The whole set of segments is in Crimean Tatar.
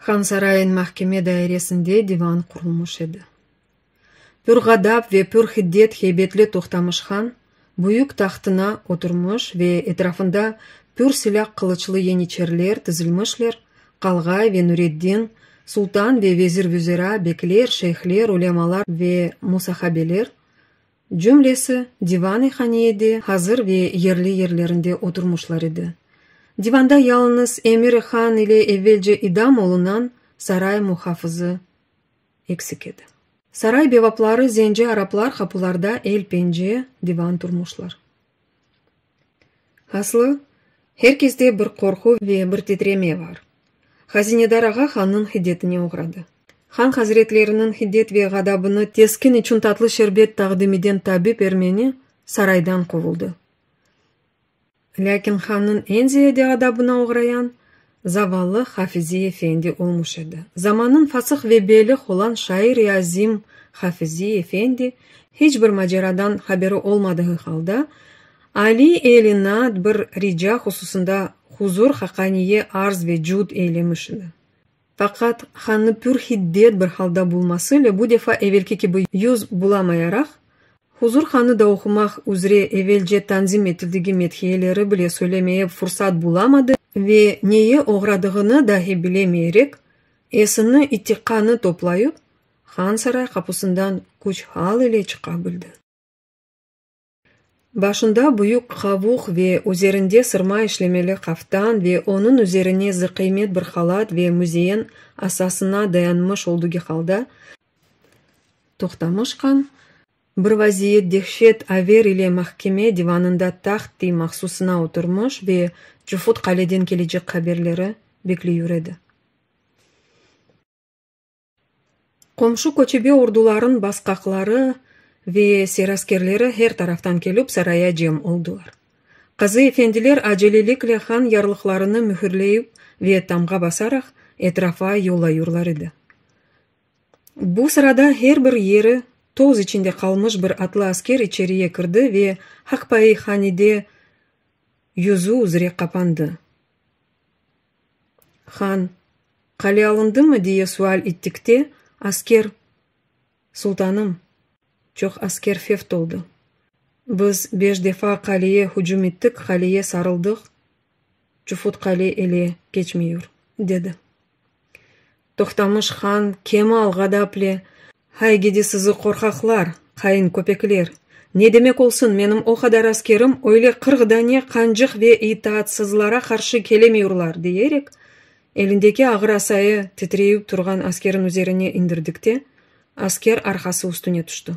Hansarayıñ mahkeme dairesinde divan qurulmış edi. Pür ğadap ve pür hiddet heybetli Toqtamış han büyük tahtına oturmış ve etrafında pür silâ-qılıçlı yeniçerler tizilmişler, qalğay ve nureddin, sultan ve vezir-vüzera, bekler, şeyhler, ülemalar ve musahabeler, cümlesi divan-i haniyede hazır ve yerli yerlerinde oturmışlar edi. Divanda yalıñız emir-i han ile evvelce idam olunan saray muhafızı eksik edi. Saray bevapları zenci araplar qapularda el-pence divan turmuşlar. Aslı, her keste bir qorqu ve bir titreme var. Hazinedar ağa hannıñ hiddetine oğradı. Han hazretleriniñ hiddet ve ğadabını teskin içün tatlı şerbet taqdim iden tabip ermeni saraydan quvuldı. Lâkin hannıñ eñ ziyade ğadabına oğrayan zavallı Hafiziy efendi olmuş edi. Zamannıñ fasıq ve belih olan şair-i azim Hafiziy efendi hiç bir maceradan haberi olmadığı halda, aliy elinat bir rica hususında huzur haqaniye arz ve cud eylemiş edi. Faqat hannı pür hiddet bir halda bulmasıle bu defa evelki kibi yüz bulamayaraq, huzur hanı da oqumaq üzre evelce tanzim etildigi medhiyeleri bile söylemeye fursat bulamadı ve neye oğradığını dahi bilemeyerek, esini, itiqanı toplayıp, han saray qapusından küç-hal ile çıqa bildi. Başında büyük qavuq ve üzerinde sırma işlemeli qaftan ve onıñ üzerine zıqıymet bir halat ve müzeyen asasına dayanmış olduğı halda, Toqtamış han bir vaziyet dehşet aver ile mahkeme divanında taht-i mahsusına oturmış ve Çufut Qaleden kelecek haberleri bekleyür edi. Qomşu köçebe orduların basqaqları ve seraskerleri her taraftan kelip saraya cem oldular. Qazı efendiler acelelikle han yarlıqlarını mühürleyip ve tamğa basaraq etrafa yollayurlar edi. Bu sırada her bir yeri toz içinde qalmış bir atlı asker içeriye kirdi ve haqpaiy hanide yüzü üzre qapandı. Han, Qale alındımı? diye sual ittikte, asker, Sultanım, çoq asker fevt oldı. Biz beş defa qaleye hücüm ittik, qaleye sarıldıq, Çufut Qale ele keçmeyur, dedi. Toqtamış han kemal ğadaple, Hay gidi sizi qorqaqlar, hain köpekler! Ne demek olsun, menim o qadar askerim öyle 40 dane qancıq ve itaatsızlara qarşı kelemeyurlar, deyerek, elindeki ağır asayı titreyip turğan askerin üzerine indirdikte, asker arqası üstüne tüşti.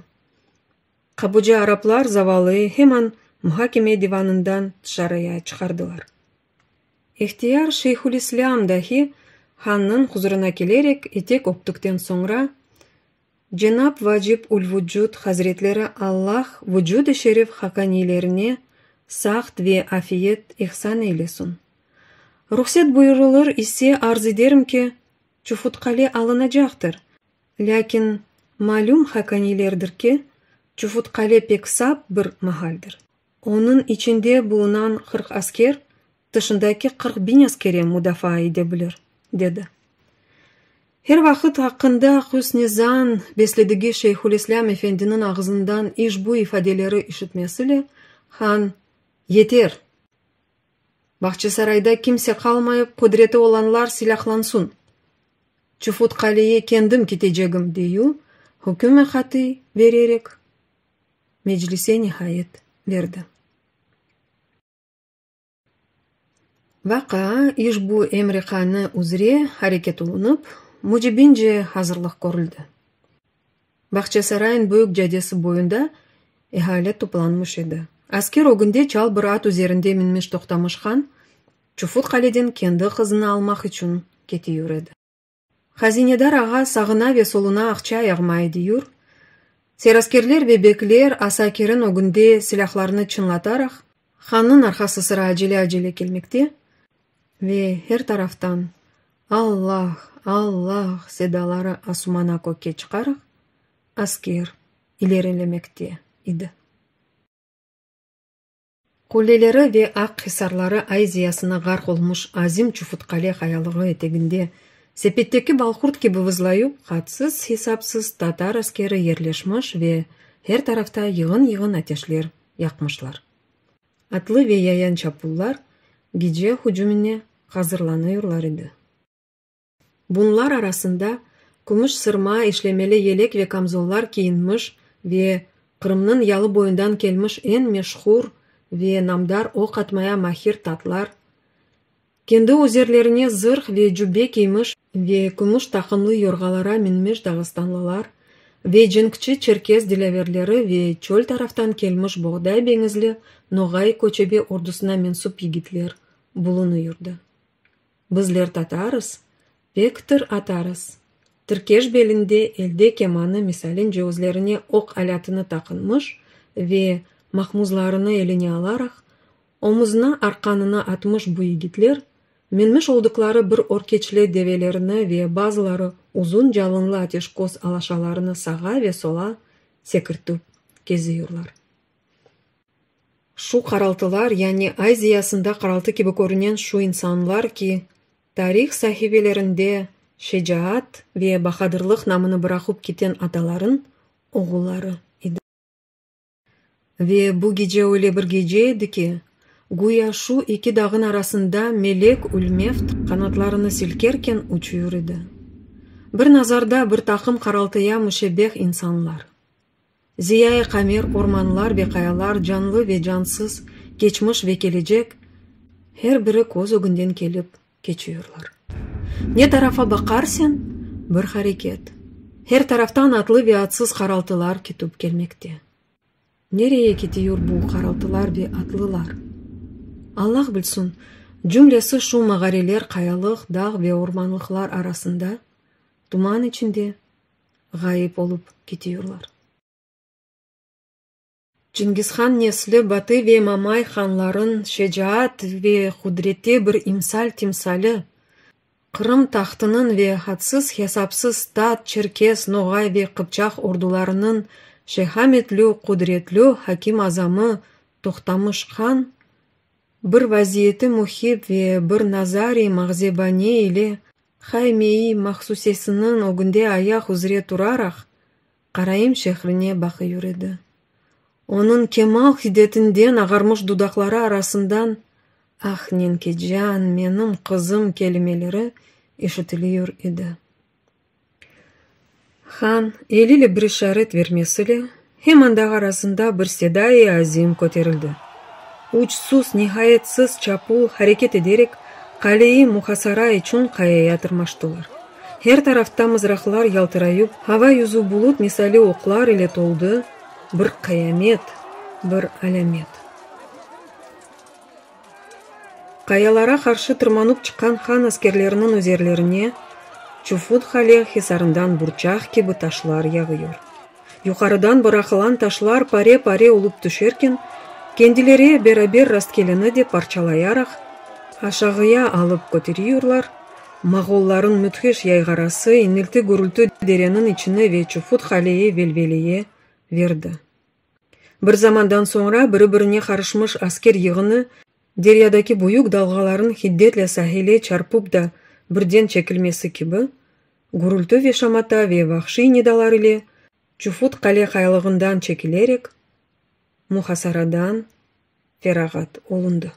Qapucı araplar zavallıyı heman muhakeme divanından tışarıya çıqardılar. İhtiyar Şeyhülislâm dahi hannıñ huzurına kelerek etek öptükten soñra, Cenap Vacib ül-Vucud hazretleri Allah vucud-i şerif hakaniylerine saht ve afiyet ihsan eylesin. Ruhset buyurılır ise arz ederim ki, Çufutqale alınacaqtır, lâkin malüm hakaniylerdir ki, Çufutqale pek sap bir mahaldir. Onıñ içinde bulunan 40 asker tışındaki 40 biñ askere mudafaa ide bilir, dedi. Her vaqıt aqqında hüsn-i zan besledigi Şeyhülislâm efendiniñ ağızından işbu ifadeleri işitmesile, han, Yeter! Bağçasarayda kimse qalmayıp, qudreti olanlar silâhlansın! Çufut Qaleye kendim ketecegim, deyu, hüküm-i qatiy vererek, meclise nihayet berdi. Vaqia işbu emri qanı üzre hareket olunıp, mücibince hazırlıq körüldi. Bağçasarayıñ büyük cadesi boyunda ehale toplanmış edi. Asker ögünde çal bir at üzerinde minmiş Toqtamış han Çufut Qaleden kendi qızını almaq içün ketiyur edi. Hazinedar ağa sağına ve soluna aqça yağma ediyur, seraskerler ve bekler asakirin ögünde silâhlarını çıñlataraq, hannıñ arqası sıra acele-acele kelmekte ve her taraftan Allah, Allah sedaları asumana kökke çıqaraq, asker ilerilemekte idi. Qulleleri ve aq hisarları ay ziyasına ğarq olmuş azim Çufutqale qayalığı eteginde. Sepetteki balqurt kibi vızlayup, hadsız-hesapsız tatar askeri yerleşmiş ve her tarafta yığın-yığın ateşler yaqmışlar. Atlı ve yayan çapullar gece hücumine hazırlanıyurlar edi. Bunlar arasında kümüş sırma işlemeli yelek ve kamzollar kiyinmiş ve Qırımnıñ yalı boyundan kelmiş eñ meşhur ve namdar oq atmaya mahir tatlar, kendi üzerlerine zırh ve cübbe kiymiş ve kümüş taqımlı yorğalara minmiş dağıstanlılar ve cenkçi çerkez dilâverleri ve çöl taraftan kelmiş boğday beñizli noğay köçebe ordusına mensüp yigitler bulunıyurdı. Bizler tatarız, pek tır atarız, tirkeş belinde, elde kemanı misalince özlerine oq alâtını taqınmış ve mahmuzlarını eline alaraq, omuzına arqanını atmış bu yigitler, minmiş olduqları bir örkeçli develerini ve bazıları uzun calınlı ateşköz alaşalarını sağa ve sola sekirtip keziyurlar. Şu qaraltılar, yani ay ziyasında qaraltı kibi körünen şu insanlar ki, tarih sahifelerinde şecaat ve bahadırlıq namını bıraqup kiten ataların oğulları edi. Ve bu gece öyle bir gece edi ki, güya şu eki dağın arasında melek-ül-mevt qanatlarını silkerken uçuyur edi. Bir nazarda bir taqım qaraltıya müşebbeh insanlar. Ziya-i qamer, ormanlar ve qayalar, canlı ve cansız, keçmiş ve kelecek, her biri köz ögünden kelip keçiyorlar. Ne tarafa baqarsen, bir hareket. Her taraftan atlı ve atsız qaraltılar ketip kelmekte. Nereye ketiyur bu qaraltılar ve atlılar? Allah bilsun, cümlesi şu mağareler, qayalıq, dağ ve ormanlıqlar arasında, tuman içinde ğayıp olıp ketiyurlar. Çingiz-han nesli Batı ve Mamay hanların şecaat ve qudrette bir imsal timsali, Qırım tahtınıñ ve hadsız-hesapsız tat, çerkes, noğay ve qıpçaq ordularınıñ şehametlü, qudretlü hakim azamı Tohtamış han bir vaziyeti mühib ve bir nazar-i mağzebane ile hayme-i mahsusesiniñ ögünde ayaq üzre turaraq, Karaim şehrine baqıyur edi. Onıñ kemal hiddetinden ağarmış dudaqları arasından Ah, Nenkecan, menim qızım kelimeleri işitiliyur edi. Han, eliyle bir işaret vermesile, hemen dağ arasında bir seda-i azim köterildi. Uçsuz-nihayetsiz çapul hareket ederek, qale-i muhasara içün qayaya tırmaştılar. Her tarafta mızraqlar yaltırayıp, hava yüzü bulut misali oqlar ile toldı, bir qıyamet, bir alâmet. Qayalara qarşı tırmanıp çıqqan han askerleriniñ üzerlerine Çufut Qale hisarından burçaq kibi taşlar yağıyor. Yuqarıdan bıraqılan taşlar pare-pare olıp tüşerken, kendileri beraber rastkeleni de parçalayaraq, aşağıya alıp köteriyurlar, moğolların müthiş yayğarası inilti-gürülti dereniñ içini ve Çufut Qaleyi velveleye verdi. Bir zamandan soñra biri-birine qarışmış asker yığını deryadaki büyük dalğaların hiddetle sahile çarpıp da birden çekilmesi kibi, gürültü ve şamata ve vahşiy nidalar ile Çufut Qale qayalığından çekilerek, muhasaradan ferağat olundı.